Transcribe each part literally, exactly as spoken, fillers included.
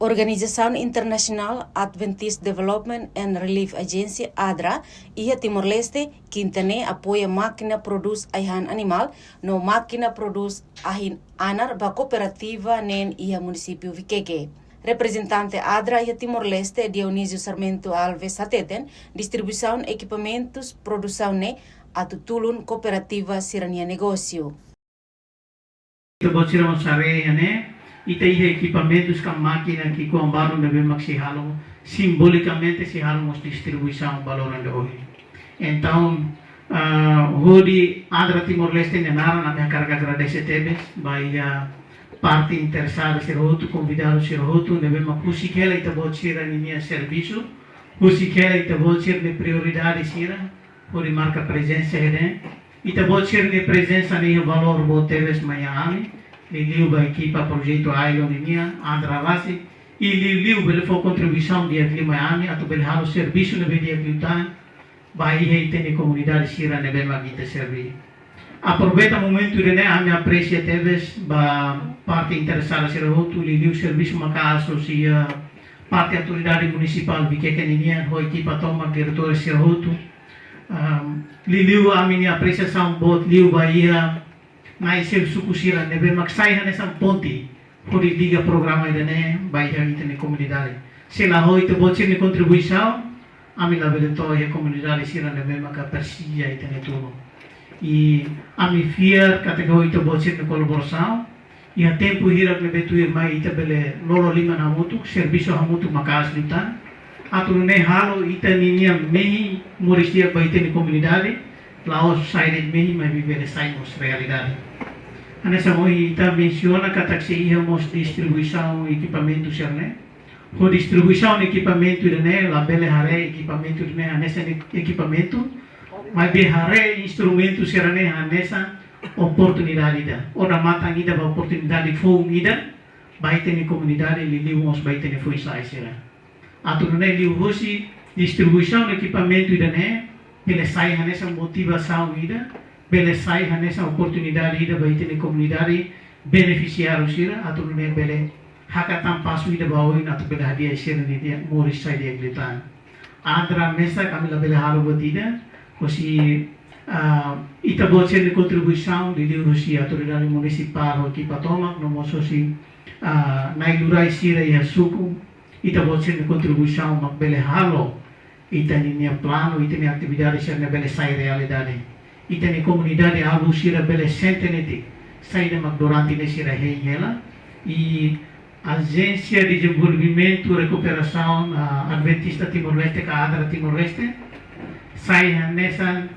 Organizasaun Internasionál Adventist Development and Relief Agency, ADRA, iha Timor-Leste, kinta ne'e apoia mákina prodús ai-han animál, no mákina prodús ahi-anar ba kooperativa neen iha munisípiu Viqueque. Reprezentante ADRA iha Timor-Leste, Dionísio Sarmento Alves, hateten, distribuisaun ekipamentus produsaun ne'e atu tulun kooperativa sira-nia negósiu. Ita-boot sira mós haree iha ne'e, ita iha ekipamentus ka mákina ki'ikoan balu ne'ebé mak sei halo, simbolikamente sei halo mós distribuisaun ba loron de ohin. Entaun, ah, hodi ADRA Timor-Leste nia naran, ami hakarak agradese tebes ba iha parte interesada sira hotu, konvidadu sira hotu, ne'ebé mak husik hela ita-boot sira-ninia servisu, husik hela ita-boot sira-nia prioridade sira, hodi marka prezensa iha ne'e. Ita-boot sira-nia prezensa ne'e iha valór boot tebes mai ami, liuliu ba ekipa projetu Ailo ninian, ADRA rasik, i liuliu bele fó kontribuisaun di'ak liu mai ami, atu bele halo servisu ne'ebé di'ak liután ba iha ita-nia komunidade sira ne'ebé mak ita serve. Aproveita momentu ida-ne'e, ami apresia tebes ba parte interesada sira hotu, liuliu servisu maka'as husi, eh, parte autoridade munisipál Viqueque ninian, ho ekipa tomak, diretór sira hotu. Ahm, liuliu ami-nia apresiasaun boot liu ba iha na'in-seluk suku sira ne'ebé mak sai hanesan ponte hodi liga programa ida-ne'e ba iha ita-nia komunidade. Se la ho ita-boot sira-nia kontribuisaun, ami labele to'o iha komunidade sira ne'ebé maka presiza ita-nia tulun. I ami fiar katak ho ita-boot sira-nia kolaborasaun, iha tempu hirak ne'ebé tuirmai ita bele lolo liman hamutuk, servisu hamutuk maka'as liután. Atu nune'e halo ita-ninia mehi moris di'ak ba ita-nia komunidade, la'ós sai de'it mehi maibé bele sai mós realidade. Hanesan ohin ita mensiona katak sei iha mós distribuisaun ekipamentu sira-ne'e. Ho distribuisaun ekipamentu ida-ne'e, labele haree ekipamentu ida-ne'e hanesan ekipamentu, maibé haree instrumentu sira-ne'e hanesan oportunidade ida, odamatan ida ba oportunidade foun ida ba ita-nia komunidade, liuliu mós ba ita-nia foin-sa'e sira. Atu nune'e liuhusi distribuisaun ekipamentu ida-ne'e, bele sai hanesan motivasaun ida, bele sai hanesan oportunidade ida ba ita-nia komunidade benefisiáriu sira, atu nune'e bele hakat tan pasu ida ba oin atu bele hadi'a sira-nia moris sai di'ak liután. ADRA mesak ami labele halo buat ida, husi, ah, ita-boot sira-nia kontribuisaun, liuhusi autoridade munisipál ho ekipa tomak, no mós husi, ah, nai-lurai sira iha suku, ita-boot sira-nia kontribuisaun mak bele halo ita-ninia planu, ita-nia atividade sira-ne'e bele sai realidade. Ita-nia komunidade alvu sira bele sente netik saida mak durante ne'e sira hein hela. I Ajénsia Dezenvolvimentu Rekuperasaun, ah, Adventista Timor-Leste, ka ADRA Timor-Leste, sai hanesan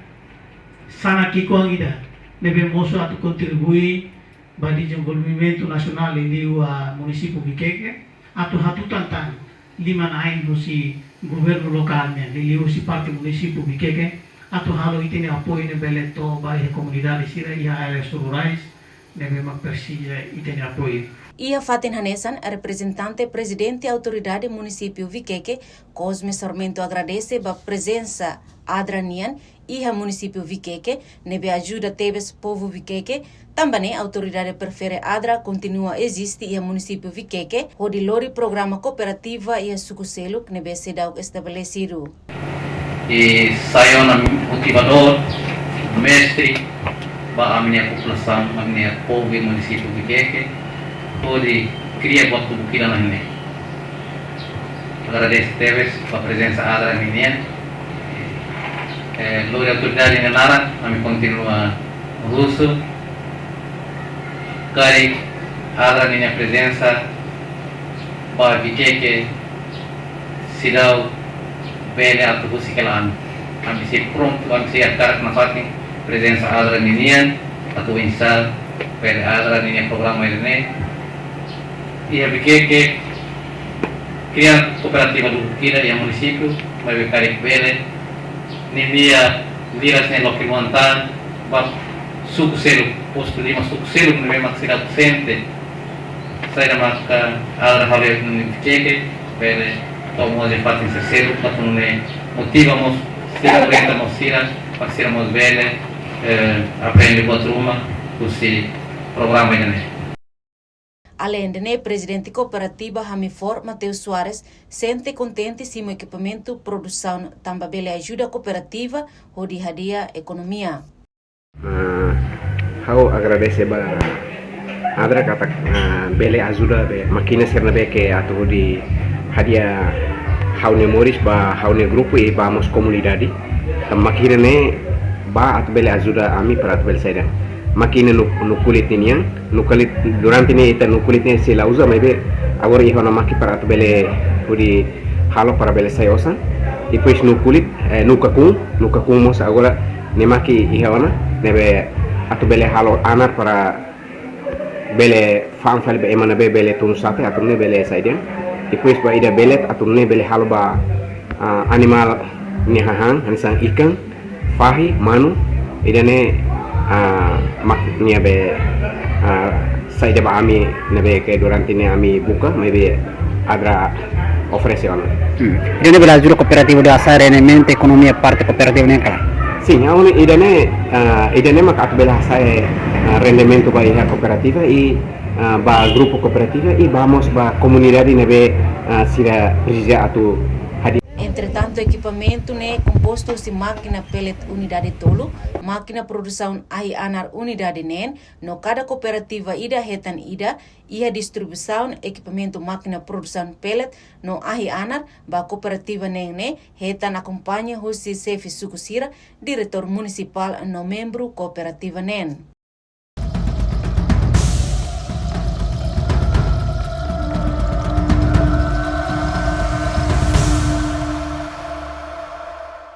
sanak ki'ikoan ida ne'ebé mosu atu kontribui ba dezenvolvimentu nasionál liuliu, ah, munisípiu Viqueque, atu hatutan tan liman-ain husi governu lokál nian, liuliu husi parte munisípiu Viqueque, atu halo ita-nia apoiu ne'e bele to'o ba iha komunidade sira iha áreas rurais ne'ebé mak presiza ita-nia apoiu. Iha fatin hanesan, reprezentante Prezidente Autoridade Munisípiu Viqueque, Cosme Sarmento, agradese ba prezensa ADRA nian iha munisípiu Viqueque, ne'ebé ajuda tebes povu Viqueque, tanba ne'e autoridade prefere ADRA kontinua eziste iha munisípiu Viqueque, hodi lori programa kooperativa iha suku seluk ne'ebé seidauk estabelesidu. I sai ona motivadór, mestre, ba ami-nia populasaun, ami-nia povu iha munisípiu Viqueque, hodi kria buat kubuk ida-ne'e. Agradese tebes ba prezensa ADRA ninian. Eh, lori autoridade nia naran, ami kontinua husu karik ADRA ninia prezensa ba Viqueque seidauk bele atu husik hela ami. Ami sei prontu, ami sei hakarak nafatin prezensa ADRA ninian, atu oinsá bele ADRA ninia programa ida-ne'e iha Viqueque kria kooperativa dulu kira iha munisípiu, maibé karik bele ninia liras ne'e loke-luan tan ba suku seluk, postu lima suku seluk ne'ebé mak seidauk sente saida maka ADRA halo iha Viqueque, bele to'o mós iha fatin sira seluk, atu nune'e motiva mós sira, orienta mós sira, para sira mós bele, eh, aprende buat ruma husi programa ida-ne'e. Aleinde ne'e, Prezidente Kooperativa Hamifor, Mateus Soares, sente kontente simu ekipamentu produsaun tanba bele ajuda kooperativa hodi hadi'a ekonomia. Ah, ha'u agradese ba ADRA katak, ah, bele ajuda be mákina sira ne'ebé ke atu hodi hadi'a ha'u-nia moris ba ha'u-nia grupu i ba mós komunidade. Tanba mákina ne'e bá atu bele ajuda ami para atu bele saida. Mákina no, no kulit ninian, no kulit durante ne'e ita no kulit ne'e sei la uza, maibé agora iha ona mákina para atu bele hodi halo para bele sai osan. Depois no kulit, eh, no kakun, no kakun mós agora ne'e mákina iha ona, ne'ebé atu bele halo anar para bele fa'an fali ba ema ne'ebé bele tunu sate, atu nune'e bele saida. Depois ba ida belet, atu nune'e bele halo ba, ah, animál nia hahán, hanesan ikan, fahi, manu, ida-ne'e, ah, mak nia be, ah, saida ba ami ne'ebé ke durante ne'e ami buka, maibé ADRA oferese ona. Hmm. Ida-ne'e bele ajuda kooperativa hodi hasa'e rendimentu ekonomia parte kooperativa nian ka lae? Sin, ha'u hanoin ida-ne'e, ah, ida-ne'e mak atu bele hasa'e, ah, rendimentu ba iha kooperativa i, ah, ba grupu kooperativa i ba mós ba komunidade ne'ebé, ah, sira presiza atu hadi'a. Entretantu, ekipamentu ne'e kompostu husi mákina pellet unidade tolu, mákina produsaun ahi-anar unidade neen, no kada kooperativa ida hetan ida, iha distribuisaun ekipamentu mákina produsaun pellet no ahi-anar ba kooperativa neen ne'e hetan akompaña husi xefe suku sira, diretór munisipál no membru kooperativa neen.